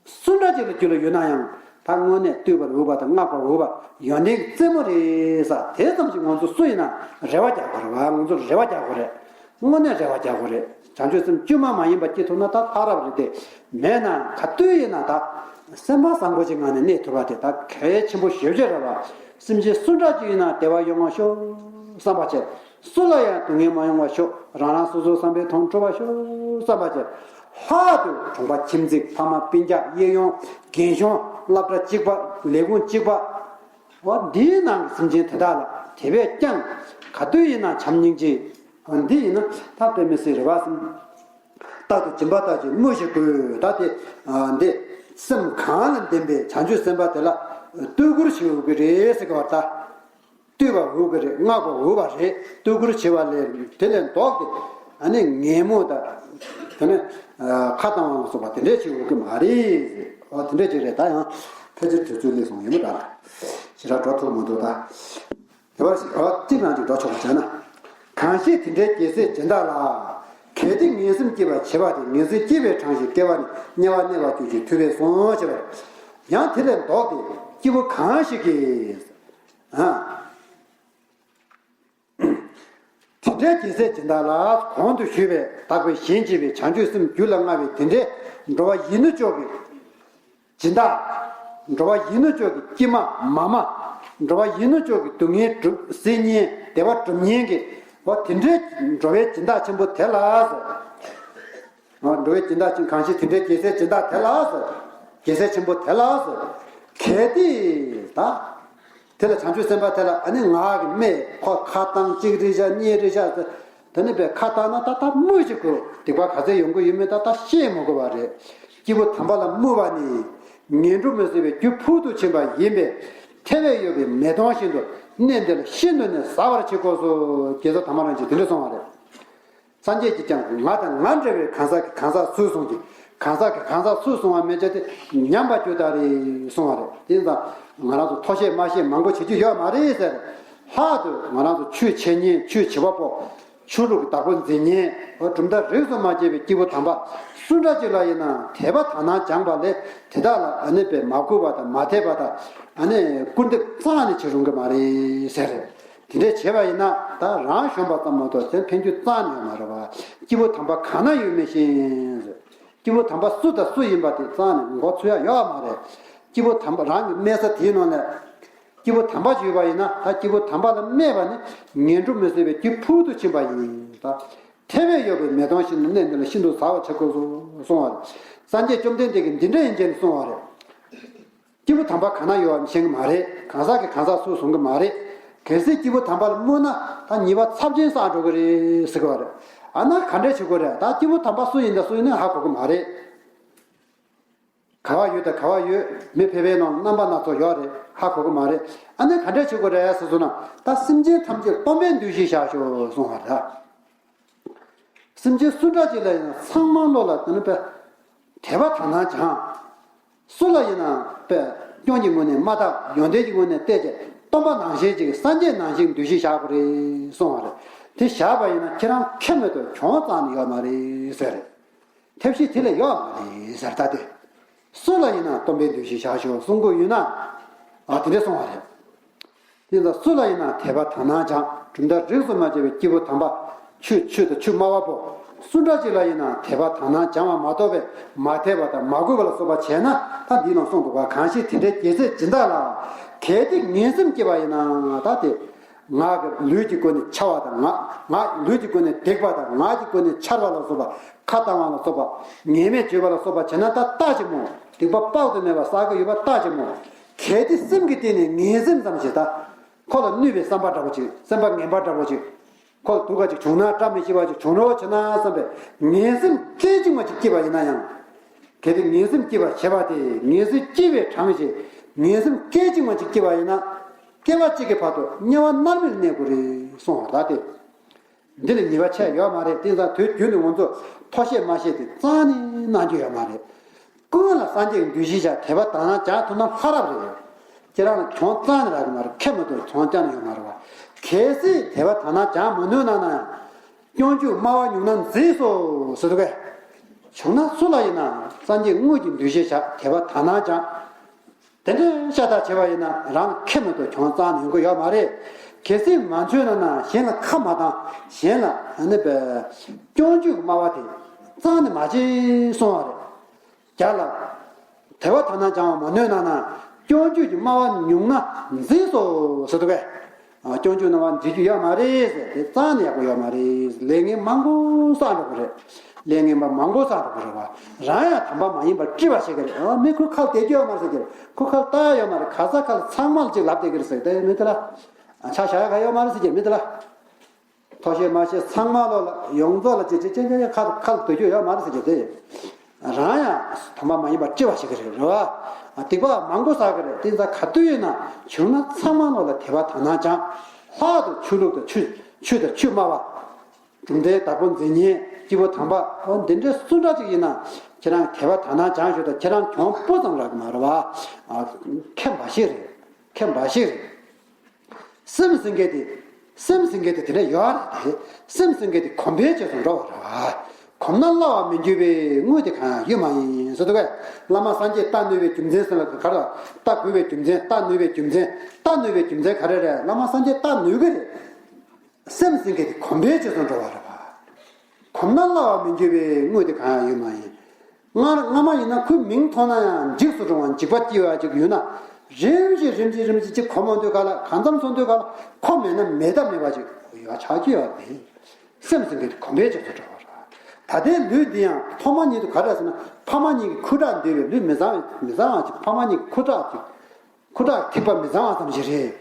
སུ་འདྲ་ཅིག་ལ་རྒྱུད་ལ་ཡོད་ན་ཡང་། ད་དངོས་གནས་བསྟོད་པར་འོས་པ་དང་བསྔགས་པར་འོས་པ་ཡོན་ཏན་གྱི་རྩེ་མོ་རེད་ཟེར། དེ་ཙམ་ཞིག་ང་ཚོ་སུ་ཡིན་ན་རེ་བ་རྒྱག་དགོས་རེད་པ། ང་ཚོ་རེ་བ་རྒྱག་དགོས་རེད། དངོས་གནས་རེ་བ་རྒྱག་དགོས་རེད། བྱང་ཆུབ་སེམས་བཅོས་མ་མ་ཡིན་པ་སྐྱེ་ཐུབ་ན་ད་ལྷ་རབ་རེད་དེ། མེད་ན་ག་དུས་ཡིན་ན་ད་སེམས་པ་བཟང་པོ་ཅིག་ངང་ནས་གནས་ཐུབ་པ་དེ་ད་གལ་ཆེན་པོ་ཞེ་པོ་ཅིག་རེད་པ། སེམས་ཅན་སུ་འདྲ་ཅིག་ཡིན་ན་བདེ་བ་ཡོང་བ་ཤོག་བསམ་པ་བྱས། སུ་ལ་ཡང་སྡུག་བསྔལ་མ་ཡོང་བ་ཤོག་རང་རང་སོ་སོའི་བསམ་པའི་དོན་འགྲུབ་པ་ཤོག་བསམ་པ་བྱས། ལྷག་ཏུ་གྲོང་པ་ཁྱིམ་མཚེས་ཕ་མ་སྤུན་ཀྱག་གཡས་གཡོན་རྒན་གཞོན་སློབ་གྲྭ་གཅིག་པ། ལས་ཁུངས་གཅིག་པ། འོ་འདིའི་ནང་གི་སེམས་ཅན་དེ་དག་ལ་དེ་བས་ཀྱང་ག་དུས་ཡིན་ན་བྱམས་སྙིང་རྗེ། འོ་འདི་ཡིན་ན་ད་དཔེ་མི་སྲིད་རེ་བ་སེམས། རྟག་ཏུ་སྦྱིན་པ་ལྟ་ཞིག་སྨོས་ཤིག་གུ། ད་དེ་འདི་སེམས་གང་ལ་ལྡན་པའི་བྱང་ཆུབ་སེམས་དཔའ་དེ་ལ་བསྟོད་བཀུར་བྱེད་འོས་ཀྱི་རེད་ཟེར་གྱི་བར་ད། བསྟོད་པར་འོས་པ་རེད། བསྔགས་པར་འོས་པ་རེད། བསྟོད་བཀུར་བྱེད་པ་ལས་དེ་ལས་ལྡོག་སྟེ། ཨ་ནི་ངན་སྨོད་དང་། དེ་ནས་ཁ་བཏང་བ་ལ་སོགས་པ་དེ་འདྲས་བྱེད་འོས་ཀྱི་མ་རེད། འོ་དེ་འདྲས་ཅིག་རེད། ད་ཡང་ཕལ་ཆེར་དུས་ཚོད་སླེབས་སོང་ཡོད་མ་རེད། ཞེ་དྲག་འགྲོ་ཐུབ་མ་འདུག་ད། དེ་བར་ཞིག་འོ་གཅིག་ནང་གཅིག་འགྲོ་ཆོག་པ་བྱས་ན། གང་ཞིག་དེ་འདྲའི་རྒྱལ་སྲས་སྦྱིན་བདག་ལ། གལ་ཏེ་ངན་སེམས་སྐྱེས་པར་བྱེད་པ་དེ། ངན་སེམས་སྐྱེས་པའི་གྲངས་ཤིག་སྐྱེ་བ་ནི། དམྱལ་བར་གནས་པ་ཁྱོད་ཀྱིས་ཐུབ་པས་སོ་ཞེས་པ། ཡང་དེ་ལས་ལྡོག་སྟེ་སྐྱེས་བུ་གང་ཞིག་གིས། ཨ། དེ་འདྲའི་རྒྱལ་སྲས་སྦྱིན་བདག་ལ། གོང་དུ་ཞུས་པའི་དག་པའི་གཞན་གཅེས་པའི་བྱང་ཆུབ་སེམས་རྒྱུད་ལ་མངའ་བའི་དེ་འདྲའི་འགྲོ་བ་ཡིད་ནུབ་ཕྱོགས་ཀྱི་སྦྱིན་བདག་འགྲོ་བ་ཡིད་ནུབ་ཕྱོགས་ཀྱི་སྐྱེས་མ་མ་མ། འགྲོ་བ་ཡིད་ནུབ་ཕྱོགས་ཀྱི་སྡུག་བསྔལ་སྒྲུབ་སེལ་མཁན། བདེ་བ་སྒྲུབ་མཁན་གྱི། འོ་དེ་འདྲའི་འགྲོ་བའི་སྦྱིན་བདག་ཆེན་པོ་དེ་ལ་ཟེར། འགྲོ་བའི་སྦྱིན་བདག་ཅིང་། གང་ཞིག་དེ་འདྲའི་རྒྱལ་སྲས་སྦྱིན་བདག་དེ་ལ་ཟེར། རྒྱལ་སྲས་ཆེན་པོ་དེ་ལ་ཟེར། གལ་ཏེ་ད། དེ་ལ་བྱང་ཆུབ་སེམས་དཔའ་དེ་ལ་ཨ་ནི་ངག་གིས་སྨྲས། ཁོ་ཁ་བཏང་། གཅིག་རེད་ཤག་གཉིས་རེད་ཤག་ཟེར། དེ་ནི་པའི་ཁ་བཏང་ན་ད་ལྟ་སྨོས་ཤིག་གུ། སྡིག་པ་ག་ཚད་ཡོང་གི་ཡོད་མེད་ད་ལྟ་ཤེས་མ་དགོས་པ་རེད། སྐྱེས་བུ་དམ་པ་ལ་སྨོད་པ་ནི། ངན་འགྲོ་མི་བཟད་པའི་རྒྱུ་ཕུལ་དུ་ཕྱིན་པ་ཡིན་པས། ཐལ་བས་གཡོགས་པའི་མེ་དོང་བཞིན་དུ་གནས་འདི་ལ་ཤིན་ཏུ་ནས་ཟ་བར་བྱེད་དགོས་སོ། རྒྱལ་ཚབ་དར་མ་རིན་པོ་ཆེས་དེ་འདྲ་གསུངས་པ་རེད། སངས་རྒྱས་ཀྱིས་ཀྱང་ང་དང་ང་འདྲ་བའི་གང་ཟག་གི་གང་ཟག་སུས་བཟུང་གི། གང་ཟག་གི་གང་ཟག་སུས་བཟུང་བ་མེད་ཅེས་དེ་ཉམས་པར་གྱུར་ཏོ་རེད་གསུངས་པ་རེད། དེ་ཡིན་ཙང་ང་རང་ཚོ་མཐོ་བཤད་དམའ་བཤད་མང་པོ་བྱེད་རྒྱུ་ཡོད་མ་རེད་ཟེར། ལྷག་ཏུ་ང་རང་ཚོ་ཆོས་འཆད་མཁན། ཆོས་བྱེད་པ་པོ། ཆོས་ལུགས་ཀྱི་བདག་པོ་འཛིན་མཁན། འོ་གྲུབ་མཐའ་རིས་སུ་མ་ཆད་པའི་སྐྱེས་བུ་དམ་པ་སུ་འདྲ་ཅིག་ལ་ཡིན་ན་དད་པ་དག་སྣང་སྦྱངས་པ་ལས། དེ་དག་ལ་ཨ་ནི་པའི་མ་གུས་པ་དང་མ་དད་པ་དང་། ཨ་ནི་སྐུར་འདེབས་རྩ་ནས་བྱེད་རུང་གི་མ་རེད་ཟེར། དེ་འདྲས་བྱས་པ་ཡིན་ན་ད་རང་གཞོམ་པ་ཙམ་མ་གཏོགས་དེ་ཕན་རྒྱུ་རྩ་ནས་ཡོད་མ་རེད་བ། སྐྱེས་བུ་དམ་པ་གང་ན་ཡོད་མི་ཤེས། སྐྱེས་བུ་དམ་པ་སུ་དང་སུ་ཡིན་པ་དེ་རྩ་ནས་མགོ་ཚོས་ཡ་ཡོད་མ་རེད། སྐྱེས་བུ་དམ་པ་རང་གི་སྨྲས་ས་དེའི་ནང་ནས་སྐྱེས་བུ་དམ་པ་ཞིག་ཡོད་པ་ཡིན་ན་ད་སྐྱེས་བུ་དམ་པ་ལ་སྨྲས་པ་ནི་ངན་འགྲོ་མི་བཟོད་པའི་རྒྱུ་ཕུལ་དུ་ཕྱིན་པ་ཡིན། ད་ཐེ་བས་གཡོགས་པའི་མེ་དོང་བཞིན་གནས་འདི་ལ་ཤིན་ཏུ་ཟ་བར་བྱ་དགོས་སོ་གསུངས་པ་རེད། སངས་རྒྱས་བཅོམ་ལྡན་འདས་ཀྱིས་འདི་འདྲ་ཡིན་ཅེས་གསུངས་པ་རེད། སྐྱེས་བུ་དམ་པ་གང་ན་ཡོད་པ་ཤེས་ཀྱི་མ་རེད། གང་ཟག་གིས་གང་ཟག་སུ་བཟུང་གི་མ་རེད། གལ་སྲིད་སྐྱེས་བུ་དམ་པ་ལ་སྨོད་ན་ད་ཉེས་པ་ཚབས་ཆེན་བསགས་འགྲོ་གི་རེད་ཟེར་གི་བ་རེད། ཨ་ན་ག་འདྲས་བྱེད་དགོས་རེད། ད་སྐྱེས་བུ་དམ་པ་སུ་ཡིན་དང་སུ་ཡིན་ན་ཧ་གོ་གི་མ་རེད། ག་བ་ཡོད་དང་ག་བ་ཡོད། མི་ཕལ་པའི་ནང་རྣམ་པ་སྣ་ཚོགས་ཡོད་རེད། ཧ་གོ་གི་མ་རེད། ཨ་ནི་ག་འདྲས་བྱེད་དགོས་རེད་ཟེར་སོང་ན་ད་སེམས་ཅན་ཐམས་ཅད་སྟོང་པའི་འདུ་ཤེས་བཞག་ཤོག་གསུངས་པ་རེད། སེམས་ཅན་སུ་འདྲ་ཅིག་ལ་ཡིན་ན་ཚང་མ་བློ་ལ་དེ་ནི་པའི་དད་པ་དག་སྣང་སྦྱང་། སུ་ལ་ཡིན་ན་པའི་སྐྱོན་གྱི་ངོས་ནས་མ་བརྟག་ཡོན་ཏན་གྱི་ངོས་ནས་བལྟས་ཀྱི་སྟོང་པ་ནང་བཞིན་ཅིག་སངས་རྒྱས་ནང་བཞིན་འདུ་ཤེས་བཞག་དགོས་རེད་གསུངས་པ་རེད། དེ་བཞག་པ་ཡིན་ན་ཁྱེད་རང་ཁེ་མེད་དུ་གྱོང་རྩ་ནས་ཡོད་མ་རེད་ཟེར་རེད། ཐབས་ཤེས་དེ་ལས་ཡོད་མ་རེད་ཟེར་ད་དེ། སུ་ལ་ཡིན་ན་སྟོང་པའི་འདུ་ཤེས་བཞག་ཤོག་གསུང་གི་ཡོད་ན། ཨ་དེ་འདྲས་གསུང་བ་རེད། དེ་ལ་སུ་ལ་ཡིན་ན་དད་པ་དག་སྣང་སྦྱང་། གྲུབ་མཐའ་རིས་སུ་མ་ཆད་པའི་སྐྱེས་བུ་དམ་པ། ཆོས་ཆོས་དང་ཆོས་སྨྲ་བ་པོ། སུ་འདྲ་ཅིག་ལ་ཡིན་ན་དད་པ་དག་སྣང་སྦྱང་བ་མ་གཏོགས་པའི་མ་དད་པ་དང་མ་གུས་པ་ལ་སོགས་པ་བྱས་ན་ད་འདིའི་ནང་གསུངས་འདུག་ག་གང་ཞིག་དེ་འདྲའི་རྒྱལ་སྲས་སྦྱིན་བདག་ལ། གལ་ཏེ་ངན་སེམས་སྐྱེས་པ་ཡིན་ན་ད་དེ། ངག་གི་ལུས་ཀྱི་སྒོ་ནས་འཆལ་བ་དང་ངག་ངག་ལུས་ཀྱི་སྒོ་ནས་སྡིག་པ་དང་ངག་གི་སྒོ་ནས་འཆལ་བ་ལ་སོགས་པ་ཁ་བཏང་བ་ལ་སོགས་པ་ངན་སྨྲས་བརྗོད་པ་ལ་སོགས་པ་བྱས་ན་ད་རྟགས་ཅིག་མོ། སྡིག་པ་དཔག་ཏུ་མེད་པ་བསགས་ཀྱི་ཡོད་པ་རྟགས་ཅིག་མོ། གལ་ཏེ་སེམས་ཀྱི་སྟེང་ནས་ངན་སེམས་ཙམ་ཞིག་ད། ཁོ་ལ་གནོད་པའི་བསམ་པ་འདྲ་པོ་ཅིག་སེམས་པ་ངན་པ་འདྲ་པོ་ཅིག་ཁོ་ལ་སྡུག་པ་ཅིག་བྱུང་ན་བཀྲ་མི་ཤིས་པ་ཅིག་བྱུང་རོགས་བྱེད་ན་བསམ་པའི་ངན་སེམས་སྐད་ཅིག་མ་ཅིག་སྐྱེས་པ་ཡིན་ན་ཡང་། གལ་ཏེ་ངན་སེམས་སྐྱེས་པར་བྱེད་པ་དེ་ངན་སེམས་སྐྱེས་པའི་གྲངས་ཀྱིས་ངན་སེམས་སྐད་ཅིག་མ་ཅིག་སྐྱེས་པ་ཡིན་ན། སྐྱེ་བ་གཅིག་གི་བར་དུ་དམྱལ་བ་མནར་མེད་གནས་དགོས་རེད་གསུངས་པ་རེད་དེ། འདི་ལ་ཉེས་པ་ཆེ་ཡོད་མ་རེད། དེ་ཙང་དུས་རྒྱུན་དུ་ང་ཚོ་ཐོག་ཤེས་མ་ཤེས་དེ་རྩ་ནས་གནང་རྒྱུ་ཡོད་མ་རེད། ཀུན་ལ་སངས་རྒྱས་ཀྱི་འདུ་ཤེས་བཞག་དད་པ་དག་སྣང་སྦྱང་ཐུབ་ན་ལྷ་རབ་རེད། ཁྱེད་རང་ལ་གྱོང་རྩ་ནས་རག་གི་མ་རེད། ཁེ་མི་ཐུབ་གྱོང་རྐྱང་ཡོད་མ་རེད་བ། གལ་སྲིད་དད་པ་དག་སྣང་སྦྱང་མ་ནུས་ན་ན་ཡང་། སྐྱོན་བརྗོད་སྨྲ་བ་ཉུང་ན་མཛེས་སོ་ཟེར་འདུག་གས། བྱུང་ན་སུ་ལ་ཡིན་ན་སངས་རྒྱས་དངོས་ཀྱི་འདུ་ཤེས་བཞག་དད་པ་དག་སྣང་སྦྱང་། དེ་འདྲའི་ཤ་སྟག་བྱས་པ་ཡིན་ན་རང་ལ་ཁེ་མི་ཐུབ་གྱོང་རྩ་ནས་ཡོང་གི་ཡོད་མ་རེད། གལ་སྲིད་མ་འཆོལ་ན་ན་གཞན་ལ་ཁ་མ་བཏང་། གཞན་ལ་ཨ་ནི་པའི་སྐྱོན་བརྗོད་ཀྱི་སྨྲ་བ་དེ་རྩ་ནས་མ་བྱེད་གསུང་བ་རེད། རྒྱ་ལ། དད་པ་དག་སྣང་སྦྱང་བ་མ་ནུས་ན་ན། སྐྱོན་བརྗོད་ཀྱི་སྨྲ་བ་ཉུང་ན་མཛེས་སོ་ཟེར་འདུག་གས། ཨ། སྐྱོན་བརྗོད་སྨྲ་བ་མཛེས་རྒྱུ་ཡོད་མ་རེད་ཟེར། དེ་རྩ་ནས་ཡག་པོ་ཡོད་མ་རེད། ལས་ངན་མང་པོ་བསགས་འགྲོ་གི་རེད། ལས་ངན་པ་མང་པོ་བསགས་འགྲོ་གི་རེད་བ། རང་ཡང་དམ་པ་མ་ཡིན་པར་དཀྲི་བ་བྱེད་ཀྱི་རེད། ཨ། མི་ཁོའི་ཁ་ལ་བསྡད་རྒྱུ་ཡོད་མ་རེད་ཟེར་གྱི་རེད། ཁོའི་ཁ་ལ་ལྟ་ཡ་ཡོད་མ་རེད། ག་ས་ག་ལ་ཚང་མ་ལ་ཅིག་ལབ་བསྡད་ཀྱི་རེད་ཟེར། དེ་མི་དེ་ལ། ཨ། ཆ་བཞག་ཡ་ག་ཡོད་མ་རེད་ཟེར་གྱི་རེད་མི་དེ་ལ། ཐོག་ཤེས་མ་ཤེས་ཚང་མ་ལོ་ལ་ཡོངས་རྫོགས་ལ་ཅི་ཅི་ཅི་ཅི་ཁ་ཁ་ལ་སྡོད་རྒྱུ་ཡོད་མ་རེད་ཟེར་གྱི་དེ། རང་ཡང་དམ་པ་མ་ཡིན་པར་དཀྲི་བ་ཞིག་རེད། རེད་བ། སྡིག་པ་མང་པོ་བསགས་ཀྱི་རེད། དེ་ཚ་ག་དུས་ཡིན་ན་བྱུང་ན་ཚང་མ་ལོ་ལ་དད་པ་དག་སྣང་སྦྱང་། ལྷ་དང་ཆོས་ལུགས་དང་ཆོས་ཆོས་དང་ཆོས་སྨྲ་བ། གྲུབ་མཐའི་བདག་པོ་མཛེས་ཉེས་སྐྱེས་བུ་དམ་པ་འོ་འདི་འདྲའི་སུ་འདྲ་ཅིག་ཡིན་ན་ཁྱེད་རང་དད་པ་དག་སྣང་སྦྱང་ཞུ་དང་ཁྱེད་རང་གྱོང་པོ་ཙམ་རག་གི་མ་རེད་བ། ཁེ་འབའ་ཞིག་རེད། ཁེ་འབའ་ཞིག་རེད། སེམས་ཟེར་མཁན་དེ། སེམས་ཟེར་མཁན་དེ་དེ་འདྲ་ཡོད་རེད་དེ། སེམས་ཟེར་མཁན་དེ་གོམས་པའི་རྗེས་སུ་འགྲོ་བ་རེད་བ། གོམས་ན་སླ་བར་མི་འགྱུར་བའི་དངོས་དེ་གང་ཡང་ཡོད་མ་ཡིན་ཟེར་འདུག་གས། བླ་མ་སངས་རྒྱས་ལྟ་ནུས་པའི་རྒྱུ་མཚན་ཟེར་ལ་ག་རེ། ལྟ་དགོས་པའི་རྒྱུ་མཚན། ལྟ་ནུས་པའི་རྒྱུ་མཚན། ལྟ་ནུས་པའི་རྒྱུ་མཚན་ག་རེ་རེད། བླ་མ་སངས་རྒྱས་ལྟ་ནུས་ཀྱི་རེད། སེམས་ཟེར་མཁན་དེ་གོམས་པའི་རྗེས་སུ་འགྲོ་བ་རེད་བ། གོམས་ན་སླ་བར་མི་འགྱུར་བའི་དངོས་དེ་གང་ཡང་ཡོད་མ་ཡིན། སྔར་སྔ་མ་ཡིན་ན་ཁོའི་མིང་མཐོང་ན་ཡང་འཇིགས་སུ་རུང་བ་འཇིགས་པ་སྐྱེ་བ་ཅིག་ཡོད་ན། རིམ་བཞིན་རིམ་བཞིན་རིམ་བཞིན་ཅིག་གོམས་འོང་དུས་ག་ལ། གང་འཚམ་སོང་དུས་ག་ལ་ཁོ་མེད་ན་མེད་ཐབས་མེད་པ་ཅིག་ཡོད་ཆགས་ཀྱི་ཡོད་རེད། སེམས་ཟེར་མཁན་དེ་གོམས་པའི་རྗེས་སུ་འགྲོ་བ་རེད། ད་ལྟའི་ལུས་འདི་ཡང་ཐོག་མ་ཉིད་དུ་ག་རེ་ཟེར་ན་ཕ་མ་གཉིས་ཀྱི་ཁུ་ཁྲག་འདུས་པའི་ལུས་མི་བཟང་མི་བཟང་བ་ཅིག་ཕ་མ་གཉིས་ཀྱི་ཁུ་ཁྲག་ཅིག་ཁུ་ཁྲག་ཐིགས་པ་མི་གཙང་བ་ཙམ་ཞིག་རེད།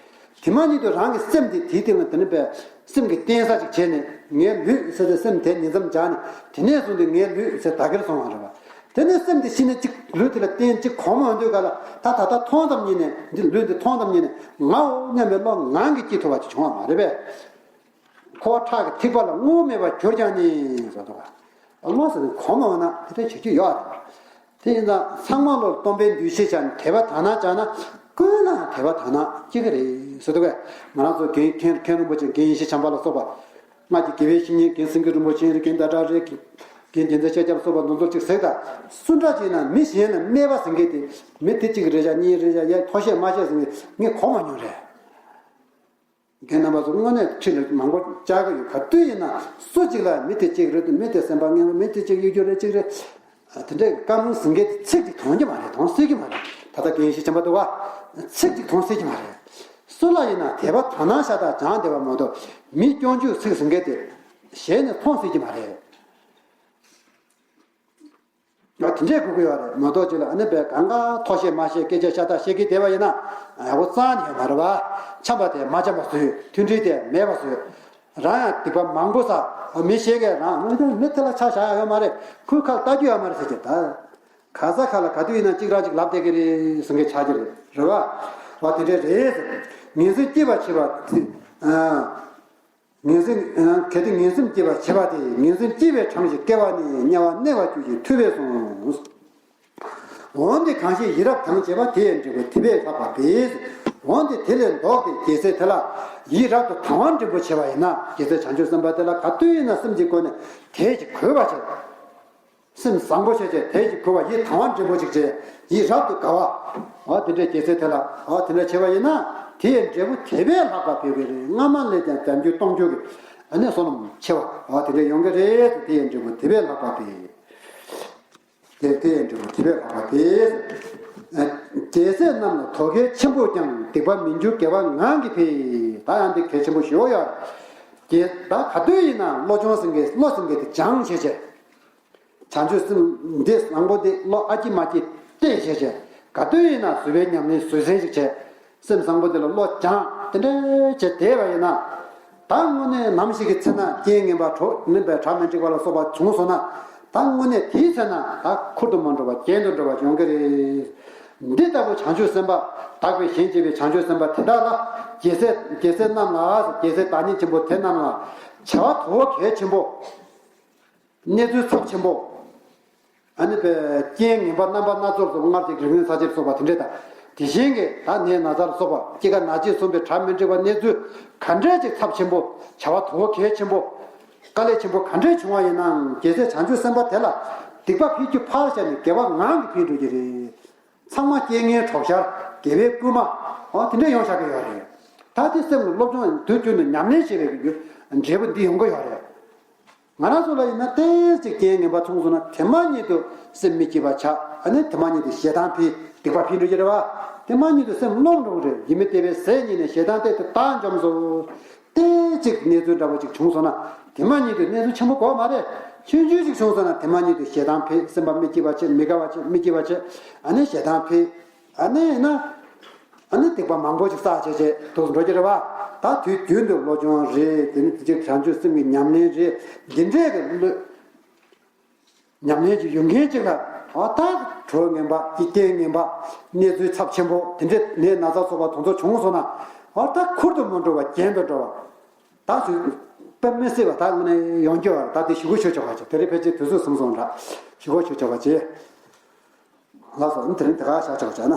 དེ་མ་ཉིད་དུ་རང་གི་སེམས་དེ་དེའི་སྟེང་ལ་དེ་ནི་པའི་སེམས་ཀྱི་བརྟེན་ས་ཅིག་བྱས་ནས་ངའི་ལུས་ཟེར་ཏེ་སེམས་དེ་ཉིད་ཙམ་སྦྱར་ནས་དེ་ནས་བཟུང་སྟེ་ངའི་ལུས་ཟེར་བདག་གིར་སོང་བ་རེད་བ། དེ་ནས་སེམས་དེ་ཤི་ནས་ཅིག་ལུས་དེ་ལ་བརྟེན་ཅིག་གོམས་འོང་དུས་ག་ལ་ད་ད་ལྟ་མཐོང་ཙམ་ཉིད་ནས་འདི་ལུས་འདི་མཐོང་ཙམ་ཉིད་ནས་ངའོ་སྙམ་པའི་བློ་ངང་གིས་སྐྱེ་ཐུབ་པ་ཅིག་བྱུང་བ་མ་རེད་པས། ཁོ་ཁྲག་གི་ཐིགས་པ་ལ་རྔོ་མེད་པར་གྱུར་ཀྱང་ནི་ཟེར་འདུག་ག་རྔོ་ཟེར་ནས་གོམས་འོང་ན་དེ་འདྲ་བྱེད་རྒྱུ་ཡོད་རེད། དེ་ཡིན་ཙང་ཚང་མ་ལོ་སྟོང་པའི་འདུ་ཤེས་བྱས་ནས་དད་པ་དག་སྣང་བྱས་ན་ཀུན་ལ་དད་པ་དག་སྣང་སྐྱེ་གི་རེད་ཟེར་འདུག་གས། ང་རང་ཚོ་རྒན་མཁན་མཁན་རིན་པོ་ཆེ་རྒན་ཡེ་ཤེས་བྱམས་པ་ལ་སོགས་པ། སྔགས་ཀྱི་དགེ་བའི་བཤེས་གཉེན་རྒན་སེང་གེ་རིན་པོ་ཆེ་ཡིན་རེད། རྒན་ཟླ་གྲགས་རེད། རྒན་རྒྱལ་མཚན་ཤཱཀྱ་ལ་སོགས་པ་འདི་ཚོ་ཅིག་ཟེར་ད། སུ་འདྲ་ཅིག་ན་མི་གཞན་ལ་སྨད་པ་ཟེར་མཁན་དེ་མི་དེ་གཅིག་རེད་བཞག་གཉིས་རེད་བཞག་ཡ་ཐོག་ཤེས་མ་ཤེས་ཟེར་མཁན་ངས་གོ་མ་མྱོང་རེད། རྒན་རྣམ་པ་ཚོ་དངོས་གནས་ཁྲིད་ལ་མང་པོ་བཅར་གི་ཡོད། ག་དུས་ཡིན་ན་སུ་གཅིག་ལ་མི་དེ་གཅིག་རེད་དེ། མི་དེ་སེམས་པ་ངན་པ། མི་དེ་གཅིག་གཡོ་སྒྱུ་རེད། གཅིག་རེད། དེ་འདྲའི་བཀའ་མོལ་ཟིན་མཁན་དེ་ཚིག་གཅིག་དོན་གྱི་མ་རེད། དོན་སྲིད་ཀྱི་མ་རེད། ད་ལྟ་རྒན་ཡེ་ཤེས་ཆེན་པོ་འདུག་བ། ཚིག་གཅིག་དོན་སྲིད་ཀྱི་མ་རེད། སུ་ལ་ཡིན་ན་དད་པ་དག་སྣང་ཤ་སྟག་སྦྱངས་བསྡད་པ་མ་གཏོགས། མི་སྐྱོན་བརྗོད་ཚིག་ཟིན་མཁན་དེ་ཞལ་ནས་མཐོང་སྲིད་ཀྱི་མ་རེད། ཡང་དེ་འདྲས་དགོས་ཀྱི་ཡོད་རེད་མ་གཏོགས། ཅིག་ལ་ཨ་ནི་པའི་གང་ག་ཐོག་བཤད་མ་བཤད་སྐད་ཆ་ཤ་སྟག་བཤད་ཀྱི་བསྡད་པ་ཡིན་ན་ཡག་པོ་རྩ་ནས་ཡོད་མ་རེད་བ། འཆམ་པ་དེ་མ་འཆམ་པ་བཟོས། མཐུན་སྒྲིལ་དེ་མེད་པ་བཟོས། རང་ཡང་སྡིག་པ་མང་པོ་བསགས། མི་ཤེས་མཁན་རང་། མི་དེ་ལ་ཆ་བཞག་ཡག་ཡོད་མ་རེད། ཁོའི་ཁ་ལ་ལྟ་རྒྱུ་ཡོད་མ་རེད་ཟེར་གྱི། ད་ག་ས་ག་ལ་ག་དུས་ཡིན་ན་གཅིག་རང་གཅིག་ལབ་བསྡད་ཀྱི་རེད་ཟེར་མཁན་ཆགས་ཀྱི་རེད། རེད་བ། བ་དེ་འདྲས་རེད་ཟེར། ངན་སེམས་སྐྱེས་པ་བྱེད་པ་དེ། ཨ། ངན་སེམས། གལ་ཏེ་ངན་སེམས་སྐྱེས་པར་བྱེད་པ་དེ། ངན་སེམས་སྐྱེས་པའི་གྲངས་ཀྱིས་བསྐལ་བ་ནི། དམྱལ་བར་གནས་པར་འགྱུར་ཞིང་ཐུབ་པས་གསུངས། འོན་ཏེ་གང་ཞིག་ཡིད་རབ་དང་བཅས་པ། དེ་ཡི་འབྲས་བུ་དེ་བས་ལྷག་པ་འབད། འོན་ཏེ་དེ་ལས་ལྡོག་སྟེ་རྒྱལ་སྲས་དེ་ལ་ཡིད་རབ་ཏུ་དང་བ་འབྲིང་པོ་བྱེད་པ་ཡིན་ན། རྒྱལ་སྲས་བྱང་ཆུབ་སེམས་དཔའ་དེ་ལ་ག་དུས་ཡིན་ན་སེམས་ཀྱི་སྒོ་ནས་དད་ཅིང་གུས་པ་བྱེད། སེམས་བཟང་པོ་བྱས་བྱས། དད་ཅིང་གུས་པ། ཡིད་དང་བ་འབྲིང་པོ་ཅིག་བྱས། ཡིད་རབ་ཏུ་དགའ་བ། འོ་དེ་འདྲའི་རྒྱལ་སྲས་དེ་ལ། འོ་དེ་འདྲ་བྱས་པ་ཡིན་ན། དེ་ཡི་འབྲས་བུ་དེ་བས་ལྷག་པ་འབྱུང་གི་རེད། སྔ་མ་ལས་ཀྱང་བརྒྱ་འགྱུར་སྟོང་འགྱུར་གྱི་ཨ་ནི་བསོད་ནམས་ཆེ་བ། འོ་དེ་འདྲ་ཡོང་གི་རེད། དེ་ཡི་འབྲས་བུ་དེ་བས་ལྷག་པ་འབད། དེ་དེ་ཡི་འབྲས་བུ་དེ་བས་ལྷག་པ་འབད། རྒྱལ་སྲས་རྣམས་ལ་དོ་གལ་ཆེན་པོ་ཀྱང་། སྡིག་པ་མི་འགྱུར་དགེ་བ་ངང་གིས་འཕེལ། ད་ཡང་འདི་གལ་ཆེན་པོ་ཞེ་པོ་ཡོད་རེད། ད་ག་དུས་ཡིན་ན་བློ་སྦྱོང་ཟེར་མཁན། བློ་ཟེར་མཁན་དེ་སྦྱངས་བྱས་བྱས། བྱང་ཆུབ་སེམས་འདི་བཟང་པོ་འདི་བློ་ཨ་ཅི་མ་ཅི་བརྟས་བྱས་བྱས། ག་དུས་ཡིན་ན་བཟོད་པའི་ཉམས་ལེན་བཟོད་བསྲན་ཞིག་བྱས། སེམས་བཟང་པོ་འདི་ལ་བློ་སྦྱངས་དེ་འདྲ་བྱས་བསྡད་པ་ཡིན་ན། ད་དངོས་གནས་ནམ་ཞིག་གི་ཚེ་ན་རྐྱེན་ངན་པ་གྲོགས་ནི་པའི་གྲ་མི་འགྲིག་པ་ལ་སོགས་པ་བྱུང་སོང་ན། ད་དངོས་གནས་དེའི་ཚེ་ན་ད་ཁུར་དུ་མ་འགྲོ་བ་གྱེན་དུ་འགྲོ་བ་ཡོང་གི་རེད། འདི་ལྟ་བུ་བྱང་ཆུབ་སེམས་དཔའ། དག་པའི་ཞིང་སྐྱེས་པའི་བྱང་ཆུབ་སེམས་དཔའ་དེ་དག་ལ། རྒྱལ་སྲས་རྒྱལ་སྲས་རྣམས་ལ། རྒྱལ་སྲས་བདག་ཉིད་ཆེན་པོ་དེ་རྣམས་ལ་བྱ་བ་དོ་གལ་ཆེན་པོ། གནས་ཚུལ་ཚབས་ཆེན་པོ། ཨ་ནི་པའི་རྐྱེན་ངན་པ་རྣམ་པ་སྣ་ཚོགས་སུ། སྔར་གྱི་རིམས་ནད་ཚ་གྱང་སོགས་པ་དེ་འདྲས་དང་། དེ་བཞིན་གྱི་ད་ནད་ན་ཚ་ལ་སོགས་པ། སྐྱེ་རྒ་ན་འཆི་གསུམ་པའི་གྲ་མི་འགྲིག་པ། གནས་ཚུལ་ག་འདྲས་ཅིག་ཚབས་ཆེན་པོ། བྱ་བ་དོ་གལ་ཆེན་པོ། དཀའ་ལས་ཆེན་པོ་ག་འདྲས་བྱུང་བ་ཡིན་ནའང་། རྒྱལ་སྲས་བྱང་ཆུབ་སེམས་དཔའ་དེ་ལ་སྡིག་པ་འཕེལ་རྒྱུ་ཕར་བཞག་ནས་དགེ་བ་ངང་གིས་འཕེལ་འགྲོ་གི་རེད། ཚང་མ་རྐྱེན་ངན་གྲོགས་ཤར། དགེ་བའི་བསྐུལ་མ། འོ་དེ་འདྲས་ཡོང་བཞག་གི་ཡོད་རེད། ད་དེ་སེམས་ལ་སློབ་སྦྱོང་དུས་རྒྱུན་དུ་ཉམས་ལེན་བྱེད་པའི་འབྲས་བུ་འདི་ཡོང་གི་ཡོད་རེད། ང་རང་ཚོ་ལ་ཡིན་ན་ཏོག་ཙམ་རྐྱེན་ངན་པ་བྱུང་སོང་ན། དེ་མ་ཉིད་དུ་སེམས་མི་སྐྱིད་པ་ཆགས། ཨ་ནི་དེ་མ་ཉིད་དུ་ཞེ་སྡང་འཕེལ། སྡིག་པ་འཕེལ་འགྲོ་གི་རེད་བ། དེ་མ་ཉིད་དུ་སེམས་རློམ་འགྲོ་གི་རེད། ཡིད་མི་བདེ་བའི་ཟས་རྙེད་ནས། ཞེ་སྡང་གཏད་དེ་བདག་འཇོམས་སོ། ཏོག་ཙམ་གནས་ཚུལ་འདྲ་པོ་ཅིག་བྱུང་སོང་ན། དེ་མ་ཉིད་དུ། གནས་ཚུལ་ཆེན་པོ་དགོས་མ་རེད། ཆུང་ཆུང་ཅིག་བྱུང་སོང་ན། དེ་མ་ཉིད་དུ་ཞེ་སྡང་འཕེལ། སེམས་པ་མི་སྐྱིད་པ་བྱེད། མི་དགའ་བ་བྱེད། མི་སྐྱིད་པ་བྱེད། ཨ་ནི་ཞེ་སྡང་འཕེལ། ཨ་ནི་ཡིན་ན། ཨ་ནི་སྡིག་པ་མང་པོ་ཞིག་བསགས་བྱས་བྱས་འདུག་འགྲོ་གི་རེད་བ། ད་དུས་རྒྱུན་དུ་བློ་སྦྱོང་རེད། དེ་ནི་དེ་ཅིག་བྱང་ཆུབ་སེམས་ཀྱི་ཉམས་ལེན་རེད། འདི་འདྲས་ཀྱི་བློ་ཉམས་ལེན་ཅིག་ཡོང་མཁན་ཅིག་ལ། འོ་ད་གྲོགས་ངན་པ། རྐྱེན་ངན་པ། གནས་ཚུལ་ཚབས་ཆེན་པོ་དེ་འདྲས། ནད་ན་ཚ་སོགས་པ་དེ་ཚོ་བྱུང་སོང་ན། འོ་ད་ཁུར་དུ་མ་འགྲོ་བ། གྱེན་དུ་འགྲོ་བ། ད་ཚུར་དཔེ་མི་སྲིད་པ་ད་དངོས་གནས་ཡོང་རྒྱུ་བ། ད་དེ་ཞུ་གི་ཆོག་ཆོག་པ་ཅིག་དེ་རིང་ཕལ་ཆེར་དུས་ཚོད་ཟིན་སོང་འདྲ། ཞུ་གི་ཆོག་ཆོག་པ་ཅིག་ལགས་སོ། དེ་རིང་དེ་ག་བཞག་ཆོག་བྱས་ན།